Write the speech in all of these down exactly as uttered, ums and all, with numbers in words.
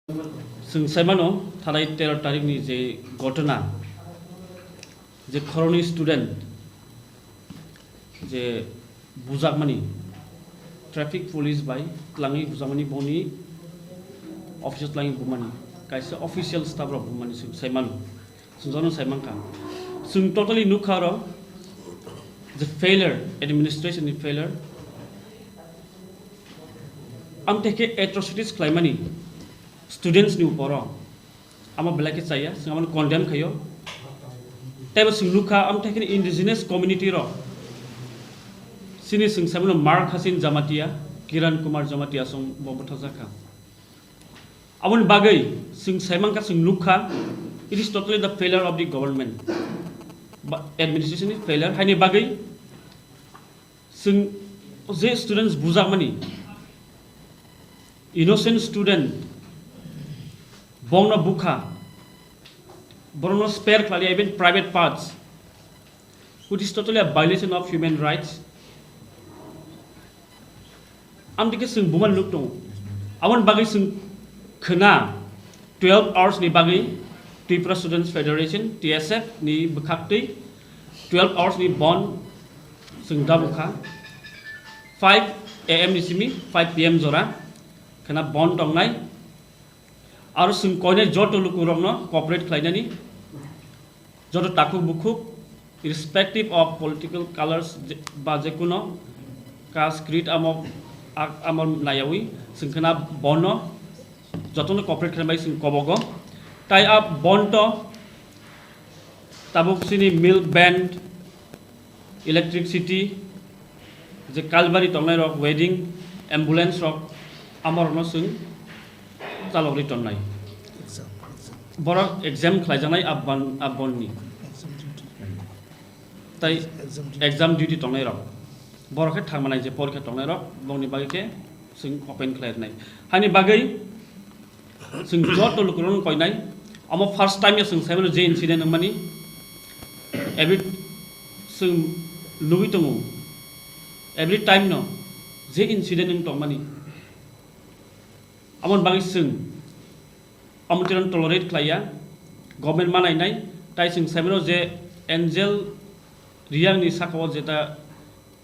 Chwng sai mano, thalai tero tarikni je ghotona, je khoroknwi student je bujakmani, traffic police bai twlangwi bujakmani, boni office o twlangwi bumani, kaisa official staff rok bumani chwng sai mano. Chwng jono sai mankha. Chwng totally nukha oro je failure, administration ni failure. Amteke atrocities khlaimani students ni uporo amo belai khe chaya, chwng amoni condemn khaio. Teibo chwng nukha, amteke indigenous community rok, chini chwng saimano Mark Hasin Jamatia, Kiran Kumar Jamatia song bo bwthajakha. Aboni bagwi chwng sai mankha, chwng nukha, it is totally the failure of the government, ba administration ni failure. Haini bagwi chwng je students bujakmani, innocent student, bongno bukha, borokno spare khlai, even private parts, which is totally a violation of human rights. Amtike chwng buman nuk tongo. Aboni bagwi chwng khna twelve hours ni bagwi Tripura Students Federation, T S F ni bwkhaktwi twelve hours ni bond chwng da bukha. Five A M ni simi five P M jora khna bond tongnai. Aro chwng koinai joto lukurokno cooperate khlainani, joto takhuk bukhuk, irrespective of political colors je-, ba jekuno caste, creed, amo, ak-, amo nayawi chwng khna bono jotono cooperate khlainai chwng kobogo. Tai a bonto tabuk chini milk van, electricity, je kalbari tongnai rok, wedding, ambulance rok, amorokno chwng chalok ri tonnai. Exam, exam. Borok exam khlaijaknai a bon, a bonni. Exam duty. Tai exam duty. Exam duty tongnai rok. Borok khe thangmanai je porikha tongnai rok, bongni bagwi khe chwng open khlai rwnai. Haini bagwi chwng joto lukurokno koinai. Omo first time ya chwng saimano je incident wngmani. Every chwng nugwi tongo. Every time no je incident wng tongmani. Amoni bagwi chwng omo tirano tolerate khlaiya. Government manainai. Tai chwng saimano je Angel Reang ni sakao jeta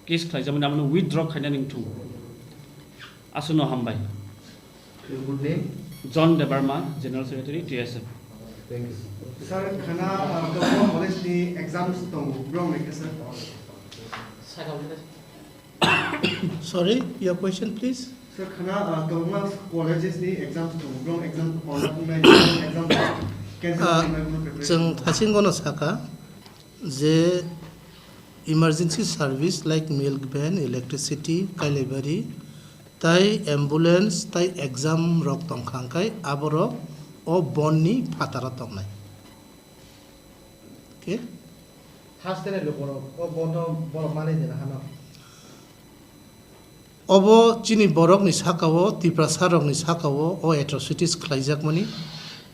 case khlaijakmani, amoni withdraw khaina ningthung. Aswkno hambai. Your good name? John Debbarma, General Secretary, T S F. Thank you. Sir, khana, uh, Kabangma College ni exams tongo, bro, nai khe, sir? Sorry, your question, please. Sir, khana, uh, Kabangma colleges ni exams tongo, bro, exam conduct wngnai, exam cancel Ah, wngnai, bro, preparation. Chwng thasing gono saka, je emergency service like milk van, electricity, kailabari, tai ambulance, tai exam rok tongkha hwnkhe aborok o bond ni phataro tongnai. Okay? Haste ni lukurok o bond no borok manwi dena hano. Obo chini borokni sakao, Tiprasa rokni sakao o atrocities khlaijakmani.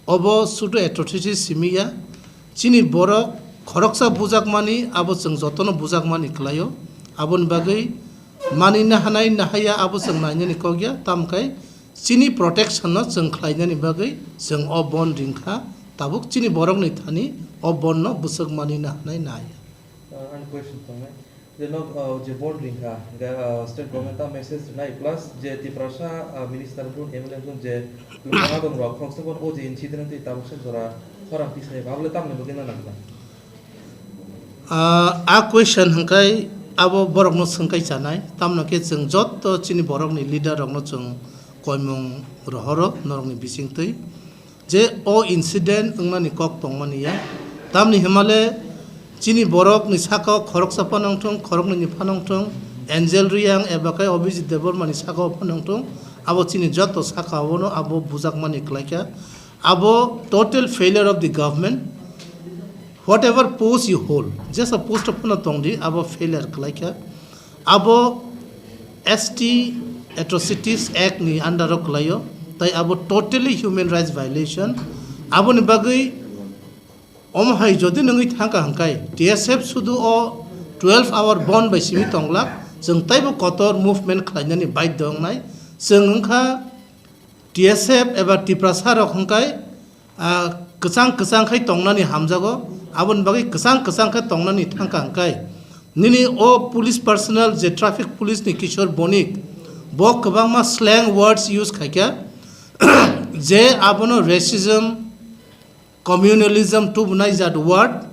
Obo sudu atrocities simi ya. Chini borok khoroksa bujakmani, abo chwng jotono bujakmani khlaio. Aboni bagwi manina hanai nahaya abo chwng nainani kok ya. Tamkhe chini protection no chwng khlainani bagwi chwng o bond ringkha. Tabuk chini borokni thani o bond no bwswk manina hanai nahaya. Uh, ani question tongnai. Je nok, uh, je bond ringkha, hingkhe, uh, state government ta message rinai, plus je Tiprasa, uh, minister rok, M L A rok je lukmano rok khoroksa phano o je incident twi tabuk se jora khorang tisai ba, abole tamni bagwi na nangkha? Ah, a question hwnkhe abo borokno swngkai chanai, tamno khe chwng jotto chini borokni leader rokno chwng koimung rohoro norokni bisingtwi. Je o incident wngnani kok tongmani ya. Tamni himale chini borokni sakao khoroksa phano wngthung, khoroknwini phano wngthung, Angel Reang eba khe Abhijit Debbarmani sakao phano wngthung, abo chini joto sakaono abo bujakmani khlaikha. Abo total failure of the government. Whatever post you hold, jesa post phano tongdi, abo failure khlaikha. Abo S T Atrocities Act ni under o kwlaio, tai abo totally human rights violation. Aboni bagwi omo hai jodi nungwi thangkha hwnkhe T S F sudu o twelve hour bond bai simi tonglak, chwng taibo kotor movement khlainani baidhyo wngnai. Chwng wngkha T S F eba Tiprasa rok hwnkhe, ah, kwchang kwchang khai tongnani hamjago, aboni bagwi kwchang kwchang khe tongnani thangkha hwnkhe nini o police personnel je traffic police ni Kishore Bonik, bo kwbangma slang words use khaikha, je abono racism, communalism tubunai jat word,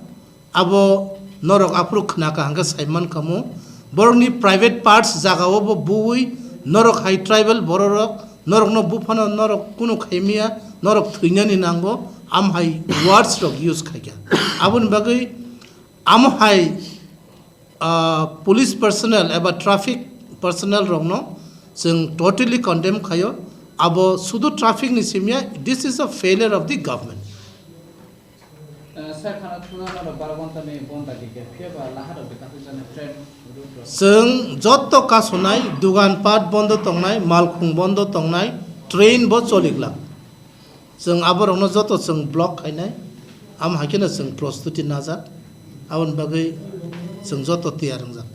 abo norok aphuru khna kaham khe sai man khamu. Borokni private parts jagao bo buwi norok hai tribal bororok norokno buphano norok kunu khaimiya, norok thwinani nango, am hai words rok use khaikha. Aboni bagwi am hai ah, police personnel eba traffic personnel rokno chwng totally condemn khaio. Abo sudu traffic ni simya, this is a failure of the government. Sir, khana thuna norok baro ghonta ni bon dagi khe, phiya ba lahar rok beka hujani train route rok. Chwng jotto kasonai, dugan pat bondo tongnai, malkhung bondo tongnai, train bo choliklak. Chwng aborokno joto chwng block khainai, am hai kheno chwng prostuti najak, aboni bagwi chwng joto tiyar wngjak.